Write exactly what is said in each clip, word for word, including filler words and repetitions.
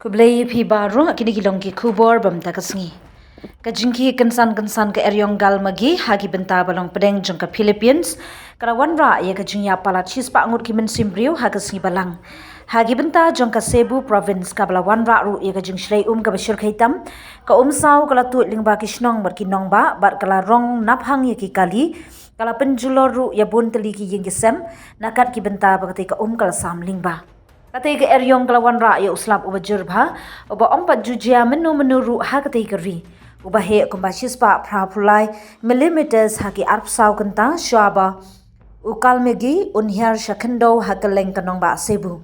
Khublei phi baroh, kine ki long ki khubor bam ta ka sngi. Ka jingkhie kynsan kynsan ka eriong galmagi ha ki bynta ba long pdeng jong ka Philippines ka la wanrah ïa ka jingïap palat shispah ngut ki mynsiem briew ha ka sngi balang. Ha ki bynta jong ka Cebu province ka ba la wanrah ruh ïa ka jingshlei um ka ba shyrkhei tam, ka um saw ka la tuid lyngba ki shnong bad ki nongbah bad ka la rong naphang ïa ki kali, ka la pynjulor ruh ïa bun tylli ki ïing ki sem, nakat ki bynta ba katei ka um ka la sam lyngba. Katei ka eriong ka la wanrah ïa u slap uba jur bha, uba ym pat ju jia mynno mynno ruh ha katei ka ri, uba heh kumba shispah phra phew lai millimeters ha ki arphew saw kynta shwa ba u galmagi un hiar sha khyndew ha kylleng ka nongbah Cebu.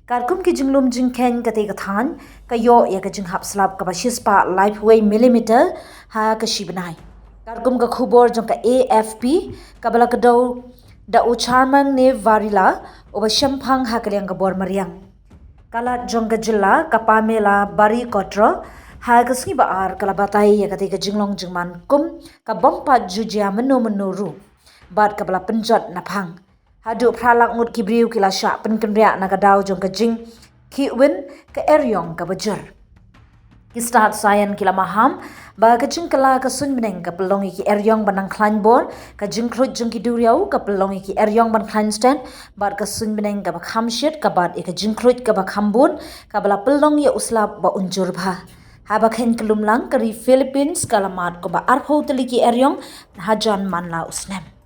Katkum ki jinglum jingkheiñ katei ka thaiñ ka ïoh ïa ka jinghap slap kaba shispah laiphew wei millimeter ha ka shi bnai. Katkum ka khubor jong ka A F P kaba la kdew da u Charmang Nevarila, uba shemphang ha ka liang ka bor mariang. Ka lad jong ka jylla ka Pamela Barikotro ha ka sngi ba ar ka la batai ïa katei ka jinglong jingman kum ka bym pat ju jia mynno mynno ruh, bad kaba la pynjot naphang. Haduh phra lak ngut ki briew ki la shah pynkynriah na ka daw jong ka jingkhih win ka eriong kaba jur. Ki stad saian ki la maham ba ka jingkylla ka suiñ bneng ka pynlong ïa ki eriong ban nang khlaiñ bor, ka jingkhruid jong ki duriaw ka pynlong ïa ki eriong ban khlaiñ stet, bad ka suiñ bneng kaba kham shit ka bat ïa ka jingkhruid kaba kham bun, kaba la pynlong ïa u slap ba un jur bha. Haba kheiñ kyllum lang, ka ri Philippines ka la mad kumba arphew tylli ki eriong hajan man la u snem.